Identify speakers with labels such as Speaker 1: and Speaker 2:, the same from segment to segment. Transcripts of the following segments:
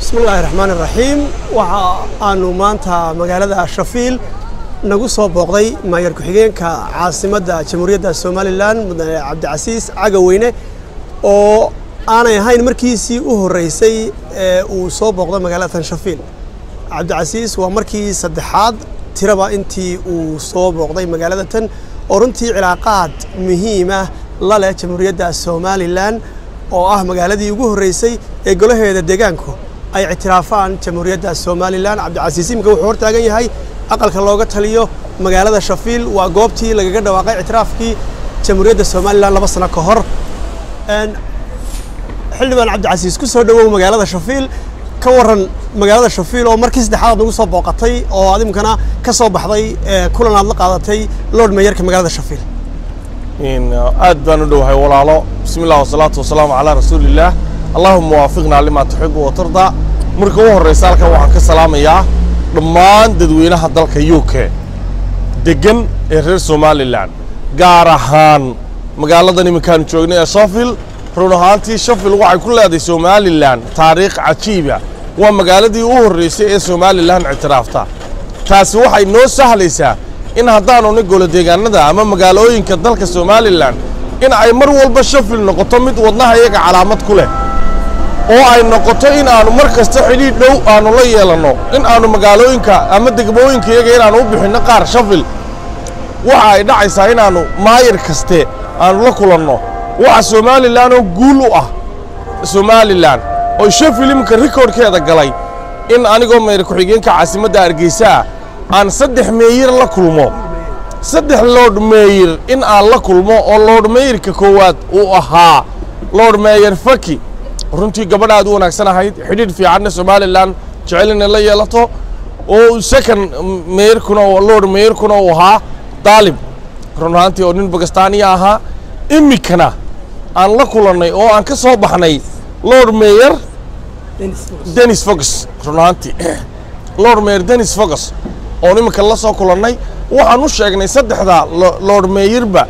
Speaker 1: Bismillaahi raxmaani raxiim. Waxa aanu maanta magaalada Sheffield nagu soo booqday maayar ku-xigeenka caasimadda Jamhuuriyadda Somaliland, mudane Cabdicasiis Cagaweyne, oo aanay ahayn markiisii u horreysay ee uu soo booqdo magaalada tan Sheffield. Cabdicasiis waa markii saddexaad tiraba intii uu soo booqday magaalada tan, oo runtii cilaaqaad muhiima la leh Jamhuuriyadda Somaliland, oo ah magaaladii ugu horreysay ee golaheeda deegaanku ay ictiraafaan Jamhuuriyadda Somaliland. Cabdicasiis iminka wuxuu hortaagan yahay aqalka looga taliyo magaalada Sheffield. Waa goobtii lagaga dhawaaqay ictiraafkii Jamhuuriyadda Somaliland 2 sano ka hor. Xildhibaan Cabdicasiis, ku soo dhowow magaalada Sheffield. Ka waran magaalada Sheffield oo markii saddexaad aad nagu soo booqatay, oo aad iminkana ka soo baxday kulan aad la qaadatay Lord Mayorka magaalada Sheffield?
Speaker 2: Aad baan u dhowahay, walaalo. Bismi illah wasalaatu wasalaamu calaa rasuulillaah. Allahuma waafiqnaa limaa tuxibu wa tardaa. Marka u horreysa, halkan waxaan ka salaamayaa dhammaan dadweynaha dalka UK deggan ee reer Somaliland, gaar ahaan magaaladan iminkaanu joognay ee Sheffield. Run ahaantii, Sheffield waxay ku leedahay Somaliland taariikh cajiiba. Waa magaaladii u horreysay ee Somaliland ictiraafta. Taasi waxay noo sahlaysaa in haddaanu ni golo deegaanada ama magaalooyinka dalka Somaliland in ay mar walba Sheffield noqoto mid wadnaha iyaga calaamad ku leh, oo ay noqoto in aanu mar kasta xidhiidh dhow aanu la yeelanno, in aanu magaalooyinka ama degmooyinka iyaga inaanu u bixinno qaar Sheffield. Waxa ay dhacaysaa inaannu maayir kaste aanu la kulanno. Waxa Somaliland oo guul u ah Somaliland oo Sheffield iminka rikoodhkeeda galay in anigoo mayor ku-xigeenka caasimadda Hargeysa ah aan saddex mayor la kulmo, saddex lord mayor in aan la kulmo, oo lord mayorka koowaad uu ahaa Lord Mayor Faki, runtii gabadh aad u wanaagsan ahayd, xidhiidh fiicanna Somaliland jecel inay la yeelato, oo second mayorkuna, lord mayorkuna uu ahaa Daalib, run ahaantii oo nin Bakistaaniya ahaa. Iminkana aan la kulannay oo aan ka soo baxnay Lord Mayor Dennis Fox. Run ahaantii, Lord Mayor Dennis Fox oon iminka la soo kulannay, waxaan u sheegnay saddexda lord mayorba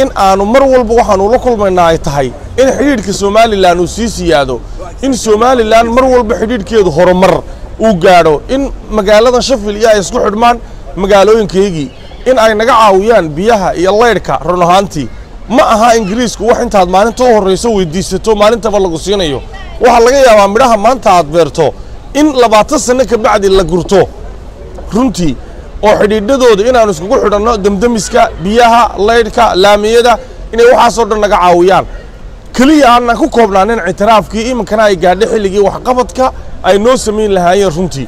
Speaker 2: in aanu mar walba waxaanu la kulmaynaa ay tahay in xidhiidhka Somaliland uu sii siyaado, in Somaliland mar walba xidhiidhkeedu horumar uu gaadho, in magaalada Sheffield iyo ay isku xidhmaan magaalooyinkaygii, in ay naga caawiyaan biyaha iyo laydhka. Run ahaantii, ma aha Ingiriisku wax intaad maalinta u horrayso weydiisato maalintaba lagu siinayo. Waxaa laga yaabaa midhaha maanta aad beerto in 20 sanno ka bacdi la gurto. Runtii oo xidhiidhadooda inaanu iskugu xidhanno demdemiska, biyaha, laydhka, laamiyada, inay waxaasoo dhan naga caawiyaan. Keliya aanan ku koobnaanin ictiraafkii, iminkana ay gaadho xilligii waxqabadka ay noo samayn lahaayeen. Runtii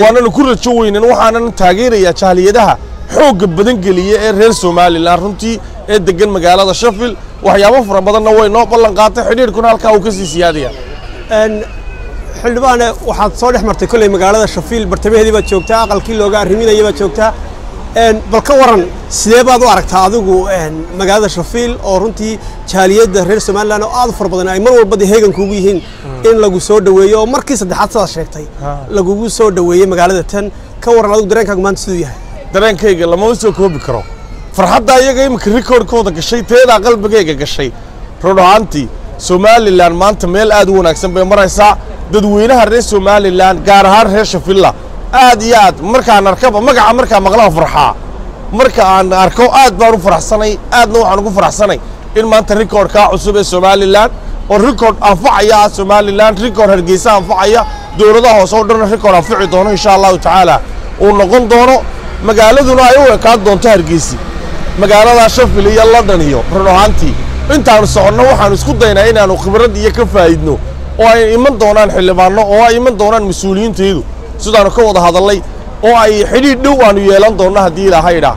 Speaker 2: waananu ku rajo weynan, waxaanan taageerayaa jaaliyadaha xoogga badan geliya ee reer Somaliland runtii ee degan magaalada Sheffield. Waxyaabo fara badanna way noo ballan qaatay, xidhiidhkuna halkaa uu ka sii siyaadaya.
Speaker 1: Xildhibaane, waxaad soo dhex martay kolley magaalada Sheffield, bartamaheedii baad joogtaa, aqalkii looga arriminaya baad joogtaa. Bal ka waran, sidee baad u aragtaa adigu magaalada Sheffield, oo runtii jaaliyadda reer Somaliland oo aad u fara badan ay mar walba dee heegan kuugu yihiin in lagu soo dhoweeyo, oo markii saddexaad sidaad sheegtay lagugu soo dhoweeyey magaalada tan? Ka waran adigu, dareenkaagu maanta siduu yahay?
Speaker 2: Dareenkayga lama soo koobi karo. Farxadda iyaga iminka rikoodhkooda gashay, teedaa qalbigayga gashay. Run ahaantii, Somaliland maanta meel aad u wanaagsan bay maraysaa. Dadweynaha reer Somaliland, gaar ahaan reer Sheffield, aad iyo aad markaan arkaba magaca, markaa maqlaan farxaa, marka aan arko aad baan u faraxsanay. Aadna waxaan ugu faraxsanay in maanta rikoodhkaa cusub ee Somaliland, oo rikoodh anfacaya ah Somaliland, rikoodh Hargeysa anfacaya, dowladaha hoose oo dhan rikoodh anfici doono insha Allahu tacaala uu noqon doono, magaaladuna ay u ekaan doonto Hargeysi magaalada Sheffield iyo London. Iyo run ahaantii, intaanu soconno waxaanu isku daynaa inaanu khibrad iyo ka faa'idno, oo ay iman doonaan xildhibaano, oo ay iman doonaan mas-uuliyiintaydu sidaanu ka wada hadallay, oo ay xidhiidh dhow aanu yeelan doonno haddii Ilaahay idhaa,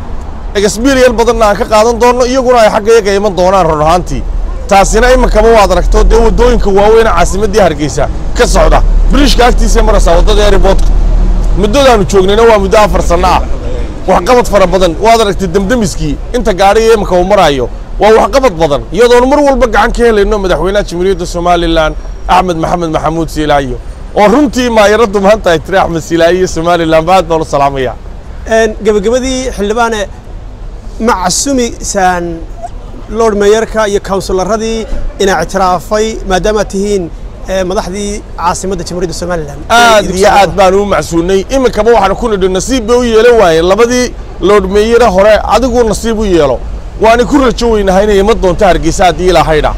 Speaker 2: experience badanna aan ka qaadan doonno, iyaguna ay xagga iyaga iman doonaan. Run ahaantii, taasina iminkaba waad aragto dee, waddooyinka waaweyn caasimaddii Hargeysa ka socda, bridgeka agtiisa maraysaa waddada airportka. Muddadaanu joognayna waa muddo 4 sanno ah. Waxqabad fara badan waad aragtay, demdemiskii inta gaadhiga iminka uu maraayo waa waxqabad badan, iyadoonu mar walba gacan ka helayno madaxweynaha Jamhuuriyadda Somaliland, Axmed Maxamed Maxamuud Siilaayo, oo runtii maayaraddu maanta ay tiri Axmed Siilaayo iyo Somaliland ba aad baan u salaamaya.
Speaker 1: Gabagabadii, xildhibaane, ma casumisaan lord mayorka iyo counsilaradii ina ictiraafay, maadaamaad tihiin Madaxdii caasimadda Jamhuuriyadda Somalilan
Speaker 2: aad iyo aad baan u macsuunay. Iminkaba waxaan ku nidhi nasiib bay u yeelan waayeen labadii lord mayor-e hore, adigu nasiib u yeelo. Waana ku rajo weynahay inay iman doonto Hargeysa haddii Ilaahayda.